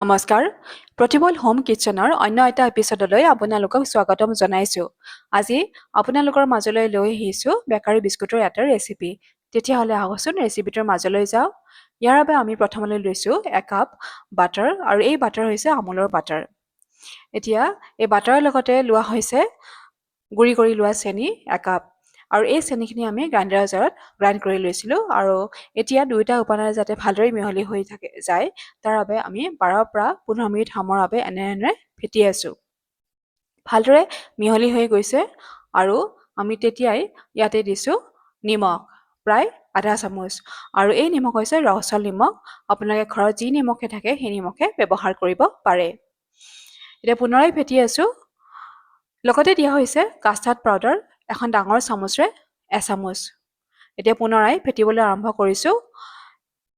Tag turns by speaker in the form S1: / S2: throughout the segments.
S1: নমস্কাৰ, প্ৰতিবল হোম কিটচেনৰ অন্য এটা এপিছডলৈ আপোনালোকক স্বাগতম জনাইছোঁ। আজি আপোনালোকৰ মাজলৈ লৈ আহিছোঁ বেকাৰী বিস্কুটৰ এটা ৰেচিপি। তেতিয়াহ'লে আহকচোন, ৰেচিপিটোৰ মাজলৈ যাওঁ। ইয়াৰ বাবে আমি প্ৰথমলৈ লৈছোঁ একাপ বাটাৰ আৰু এই বাটাৰ হৈছে আমুলৰ বাটাৰ। এতিয়া এই বাটাৰৰ লগতে লোৱা হৈছে গুড়ি কৰি লোৱা চেনি একাপ আৰু এই চেনিখিনি আমি গ্ৰাইণ্ডাৰ জাৰত গ্ৰাইণ্ড কৰি লৈছিলোঁ। আৰু এতিয়া দুয়োটা উপাদান যাতে ভালদৰে মিহলি হৈ থাকে যায়, তাৰ বাবে আমি 12ৰ পৰা 15 মিনিট সময়ৰ বাবে এনেধৰণে ফেটি আছোঁ। ভালদৰে মিহলি হৈ গৈছে আৰু আমি তেতিয়াই ইয়াতে দিছোঁ নিমখ প্ৰায় আধা চামুচ আৰু এই নিমখ হৈছে ৰসল নিমখ। আপোনালোকে ঘৰত যি নিমখে থাকে, সেই নিমখে ব্যৱহাৰ কৰিব পাৰে। এতিয়া পুনৰাই ফেটি আছোঁ। লগতে দিয়া হৈছে কাষ্টাৰ্ড পাউডাৰ এখন ডাঙৰ চামুচৰে এচামুচ। এতিয়া পুনৰাই ফেটিবলৈ আৰম্ভ কৰিছোঁ।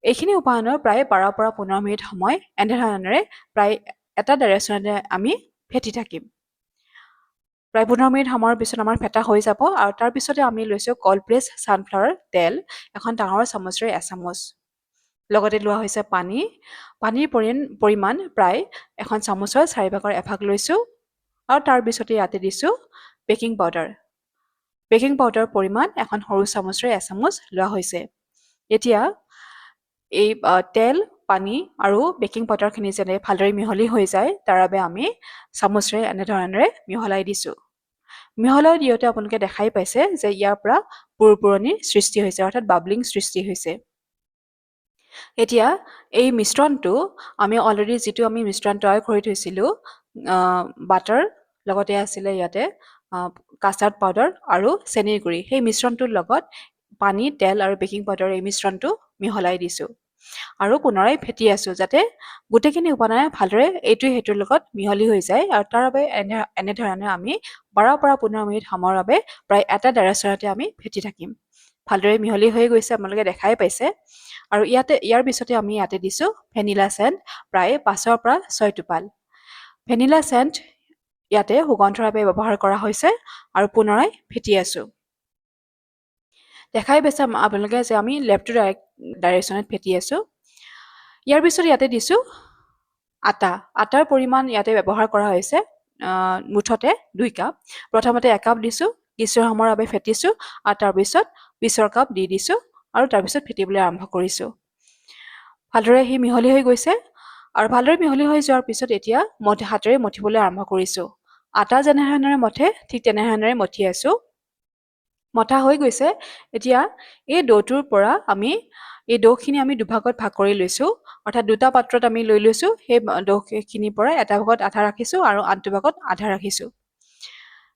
S1: এইখিনি উপাদানৰ প্ৰায় 12ৰ পৰা 15 মিনিট সময় এনেধৰণেৰে প্ৰায় এটা ডাইৰেকশ্যনতে আমি ফেটি থাকিম। প্ৰায় 15 মিনিট সময়ৰ পিছত আমাৰ ফেটা হৈ যাব আৰু তাৰপিছতে আমি লৈছোঁ কল্ড প্ৰেছ ছানফ্লাৱাৰ তেল এখন ডাঙৰ চামুচৰে এচামুচ। লগতে লোৱা হৈছে পানী। পানীৰ পৰিমাণ প্ৰায় এখন চামুচৰ চাৰি ভাগৰ এভাগ লৈছোঁ আৰু তাৰপিছতে ইয়াতে দিছোঁ বেকিং পাউডাৰ। বেকিং পাউডাৰৰ পৰিমাণ এখন সৰু চামুচৰে এচামুচ লোৱা হৈছে। এতিয়া এই তেল, পানী আৰু বেকিং পাউডাৰখিনি যেনে ভালদৰে মিহলি হৈ যায়, তাৰ বাবে আমি চামুচেৰে এনেধৰণেৰে মিহলাই দিছোঁ। মিহলাই দিওঁতে আপোনালোকে দেখাই পাইছে যে ইয়াৰ পৰা বুৰবুৰণিৰ সৃষ্টি হৈছে, অৰ্থাৎ বাবলিং সৃষ্টি হৈছে। এতিয়া এই মিশ্ৰণটো আমি অলৰেডি যিটো আমি মিশ্ৰণ তৈয়াৰ কৰি থৈছিলোঁ, বাটাৰ, লগতে আছিলে ইয়াতে কাষ্টাৰ্ড পাউডাৰ আৰু চেনিৰ গুড়ি, সেই মিশ্ৰণটোৰ লগত পানী, তেল আৰু বেকিং পাউডাৰ এই মিশ্ৰণটো মিহলাই দিছোঁ আৰু পুনৰাই ফেটি আছোঁ, যাতে গোটেইখিনি উপাদানে ভালদৰে এইটোৱে সেইটোৰ লগত মিহলি হৈ যায়। আৰু তাৰ বাবে এনেধৰণে আমি 12ৰ পৰা 15 মিনিট সময়ৰ বাবে প্ৰায় এটা ডাইৰেকশ্যনতে আমি ফেটি থাকিম। ভালদৰে মিহলি হৈ গৈছে, আপোনালোকে দেখাই পাইছে। আৰু ইয়াতে ইয়াৰ পিছতে আমি ইয়াতে দিছোঁ ভেনিলা চেণ্ট প্ৰায় 5ৰ পৰা 6 টোপাল। ভেনিলা চেণ্ট ইয়াতে সুগন্ধৰ বাবে ব্যৱহাৰ কৰা হৈছে আৰু পুনৰাই ফেটি আছোঁ। দেখাই পাইছে আপোনালোকে যে আমি লেফ্ট টু ৰাইট ডাইৰেকশ্যনত ফেটি আছোঁ। ইয়াৰ পিছত ইয়াতে দিছোঁ আটা। আটাৰ পৰিমাণ ইয়াতে ব্যৱহাৰ কৰা হৈছে মুঠতে 2 কাপ। প্ৰথমতে একাপ দিছোঁ, কিছু সময়ৰ বাবে ফেটিছোঁ আৰু তাৰপিছত পিছৰ কাপ দি দিছোঁ আৰু তাৰপিছত ফেটিবলৈ আৰম্ভ কৰিছোঁ। ভালদৰে সি মিহলি হৈ গৈছে আৰু ভালদৰে মিহলি হৈ যোৱাৰ পিছত এতিয়া হাতেৰে মঠিবলৈ আৰম্ভ কৰিছোঁ। আটা যেনেধৰণেৰে মঠে, ঠিক তেনেধৰণেৰে মঠি আছোঁ। মঠা হৈ গৈছে। এতিয়া এই দৌটোৰ পৰা আমি এই দৌখিনি আমি দুভাগত ভাগ কৰি লৈছোঁ, অৰ্থাৎ দুটা পাত্ৰত আমি লৈ লৈছোঁ। সেই দৌখিনিৰ পৰা এটা ভাগত আধা ৰাখিছোঁ আৰু আনটো ভাগত আধা ৰাখিছোঁ।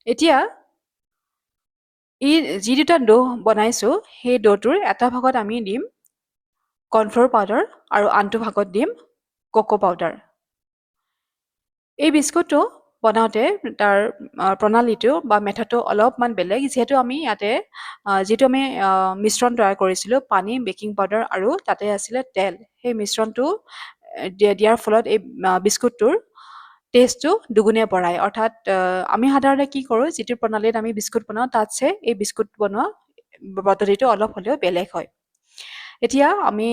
S1: এতিয়া এই যি দুটা দৌ বনাইছোঁ, সেই দৌটোৰ এটা ভাগত আমি দিম কৰ্ণফ্ল'ৰ পাউডাৰ আৰু আনটো ভাগত দিম ক'ক' পাউডাৰ। এই বিস্কুটটো বনাওঁতে তাৰ প্ৰণালীটো বা মেথডটো অলপমান বেলেগ, যিহেতু আমি ইয়াতে যিটো আমি মিশ্ৰণ তৈয়াৰ কৰিছিলোঁ, পানী, বেকিং পাউডাৰ আৰু তাতে আছিলে তেল, সেই মিশ্ৰণটো দিয়াৰ ফলত এই বিস্কুটটোৰ টেষ্টটো দুগুণে বঢ়ায়। অৰ্থাৎ আমি সাধাৰণতে কি কৰোঁ, যিটো প্ৰণালীত আমি বিস্কুট বনাওঁ, তাতছে এই বিস্কুট বনোৱা পদ্ধতিটো অলপ হ'লেও বেলেগ হয়। এতিয়া আমি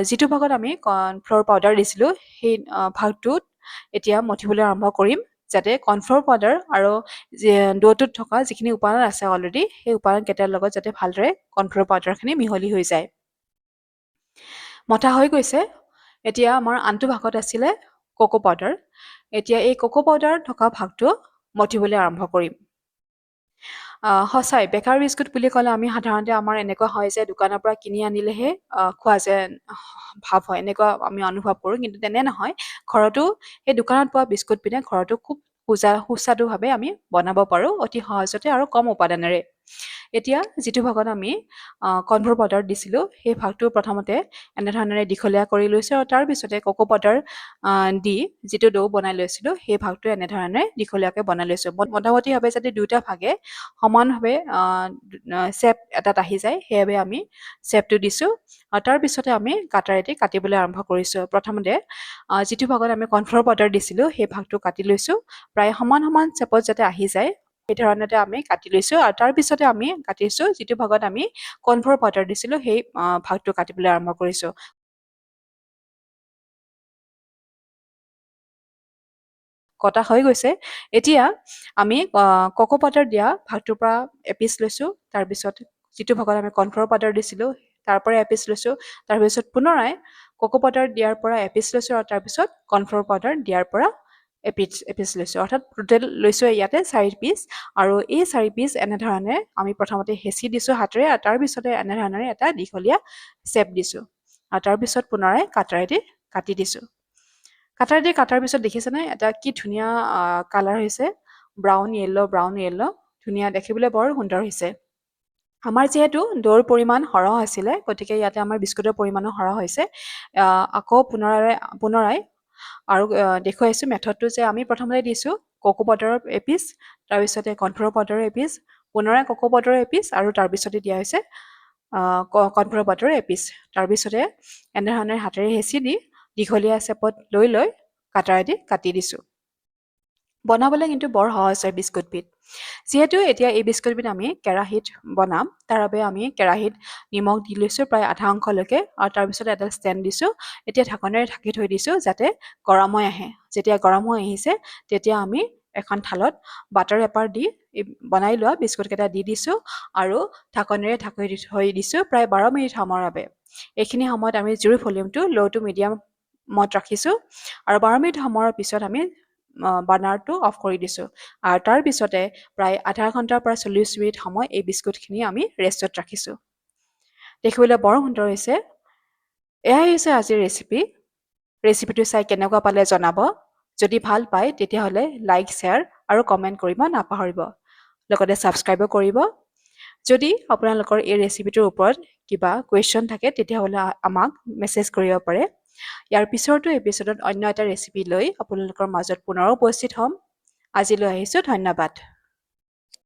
S1: যিটো ভাগত আমি কৰ্ণফ্ল'ৰ পাউডাৰ দিছিলোঁ, সেই ভাগটোত এতিয়া মঠিবলৈ আৰম্ভ কৰিম, যাতে কৰ্ণফ্ল'ৰ পাউডাৰ আৰু দৌটোত থকা যিখিনি উপাদান আছে অলৰেডি, সেই উপাদানকেইটাৰ লগত যাতে ভালদৰে কৰ্ণফ্ল'ৰ পাউডাৰখিনি মিহলি হৈ যায়। মঠা হৈ গৈছে। এতিয়া আমাৰ আনটো ভাগত আছিলে ক'ক' পাউডাৰ। এতিয়া এই ক'ক' পাউডাৰ থকা ভাগটো মঠিবলৈ আৰম্ভ কৰিম। সঁচাই বেকাৰ বিস্কুট বুলি ক'লে আমি সাধাৰণতে আমাৰ এনেকুৱা হয় যে দোকানৰ পৰা কিনি আনিলেহে খোৱা যেন ভাৱ হয়, এনেকুৱা আমি অনুভৱ কৰোঁ। কিন্তু তেনে নহয়, ঘৰতো সেই দোকানত পোৱা বিস্কুট পিনে ঘৰতো খুব সুস্বাদুভাৱে আমি বনাব পাৰোঁ, অতি সহজতে আৰু কম উপাদানেৰে। এতিয়া যিটো ভাগত আমি কৰ্ণফ্ল'ৰ পাউডাৰ দিছিলোঁ, সেই ভাগটো প্ৰথমতে এনেধৰণেৰে দীঘলীয়া কৰি লৈছোঁ আৰু তাৰপিছতে ক'ক' পাউডাৰ দি যিটো দৌ বনাই লৈছিলোঁ, সেই ভাগটো এনেধৰণে দীঘলীয়াকৈ বনাই লৈছোঁ। মোটামুটিভাৱে যাতে দুয়োটা ভাগে সমানভাৱে চেপ এটাত আহি যায়, সেইবাবে আমি চেপটো দিছোঁ আৰু তাৰপিছতে আমি কাটাৰেদি কাটিবলৈ আৰম্ভ কৰিছোঁ। প্ৰথমতে যিটো ভাগত আমি কৰ্ণফ্ল'ৰ পাউডাৰ দিছিলোঁ, সেই ভাগটো কাটি লৈছোঁ। প্ৰায় সমান সমান চেপত যাতে আহি যায়, সেই ধৰণতে আমি কাটি লৈছোঁ আৰু তাৰপিছতে আমি কাটিছোঁ যিটো ভাগত আমি কৰ্ণফ্ল'ৰ পাউডাৰ দিছিলোঁ, সেই ভাগটো কাটিবলৈ আৰম্ভ কৰিছোঁ। কটা হৈ গৈছে। এতিয়া আমি ককো পাউডাৰ দিয়া ভাগটোৰ পৰা এপিচ লৈছোঁ, তাৰপিছত যিটো ভাগত আমি কৰ্ণফ্ল'ৰ পাউডাৰ দিছিলোঁ তাৰ পৰা এপিচ লৈছোঁ, তাৰপিছত পুনৰাই ককো পাউডাৰ দিয়াৰ পৰা এপিচ লৈছোঁ আৰু তাৰপিছত কৰ্ণফ্ল'ৰ পাউডাৰ দিয়াৰ পৰা এপিচ এপিচ লৈছোঁ। অৰ্থাৎ টোটেল লৈছোঁ ইয়াতে 4 পিচ। আৰু এই 4 পিচ এনেধৰণে আমি প্ৰথমতে হেঁচি দিছোঁ হাতেৰে আৰু তাৰপিছতে এনেধৰণেৰে এটা দীঘলীয়া চেপ দিছোঁ আৰু তাৰপিছত পুনৰাই কাটাৰেদি কাটি দিছোঁ। কাটাৰেদি কাটাৰ পিছত দেখিছেনে, এটা কি ধুনীয়া কালাৰ হৈছে, ব্ৰাউন য়েল্ল', ব্ৰাউন য়েল্ল', ধুনীয়া দেখিবলৈ, বৰ সুন্দৰ হৈছে। আমাৰ যিহেতু দৈৰ পৰিমাণ সৰহ আছিলে, গতিকে ইয়াতে আমাৰ বিস্কুটৰ পৰিমাণো সৰহ হৈছে। আকৌ পুনৰাই পুনৰাই আৰু দেখুৱাইছোঁ মেথডটো যে আমি প্ৰথমতে দিছোঁ ককো পাউডাৰৰ এপিচ, তাৰপিছতে কৰ্ণফ্ল'ৰ পাউডাৰৰ এপিচ, পুনৰাই ককো পাউডাৰৰ এপিচ আৰু তাৰপিছতে দিয়া হৈছে কৰ্ণফ্ল'ৰ পাউডাৰৰ এপিচ। তাৰপিছতে এনেধৰণে হাতেৰে হেঁচি দি দীঘলীয়া চেপত লৈ লৈ কাটাৰেদি কাটি দিছোঁ। বনাবলৈ কিন্তু বৰ সহজ হয় বিস্কুটবিধ। যিহেতু এতিয়া এই বিস্কুটবিধ আমি কেৰাহীত বনাম, তাৰ বাবে আমি কেৰাহীত নিমখ দি লৈছোঁ প্ৰায় আধা অংশলৈকে আৰু তাৰপিছত এডাল ষ্টেণ্ড দিছোঁ। এতিয়া ঢাকনেৰে ঢাকি থৈ দিছোঁ যাতে গৰম হৈ আহে। যেতিয়া গৰম হৈ আহিছে, তেতিয়া আমি এখন থালত বাটাৰ পেপাৰ দি বনাই লোৱা বিস্কুটকেইটা দি দিছোঁ আৰু ঢাকনেৰে ঢাকি থৈ দিছোঁ প্ৰায় 12 মিনিট সময়ৰ বাবে। এইখিনি সময়ত আমি জুইৰ ভলিউমটো ল' টু মিডিয়ামত ৰাখিছোঁ আৰু 12 মিনিট সময়ৰ পিছত আমি বাৰ্ণাৰটো অফ কৰি দিছোঁ আৰু তাৰপিছতে প্ৰায় আধা ঘণ্টাৰ পৰা 40 মিনিট সময় এই বিস্কুটখিনি আমি ৰেষ্টত ৰাখিছোঁ। দেখিবলৈ বৰ সুন্দৰ হৈছে। এয়াই হৈছে আজিৰ ৰেচিপি। ৰেচিপিটো চাই কেনেকুৱা পালে জনাব। যদি ভাল পায়, তেতিয়াহ'লে লাইক, শ্বেয়াৰ আৰু কমেণ্ট কৰিব নাপাহৰিব। লগতে ছাবস্ক্ৰাইবো কৰিব। যদি আপোনালোকৰ এই ৰেচিপিটোৰ ওপৰত কিবা কুৱেশ্যন থাকে, তেতিয়াহ'লে আমাক মেছেজ কৰিব পাৰে। ইয়াৰ পিছৰটো এপিছ'ডত অন্য এটা ৰেচিপি লৈ আপোনালোকৰ মাজত পুনৰ উপস্থিত হ'ম। আজিলৈ আহিছোঁ, ধন্যবাদ।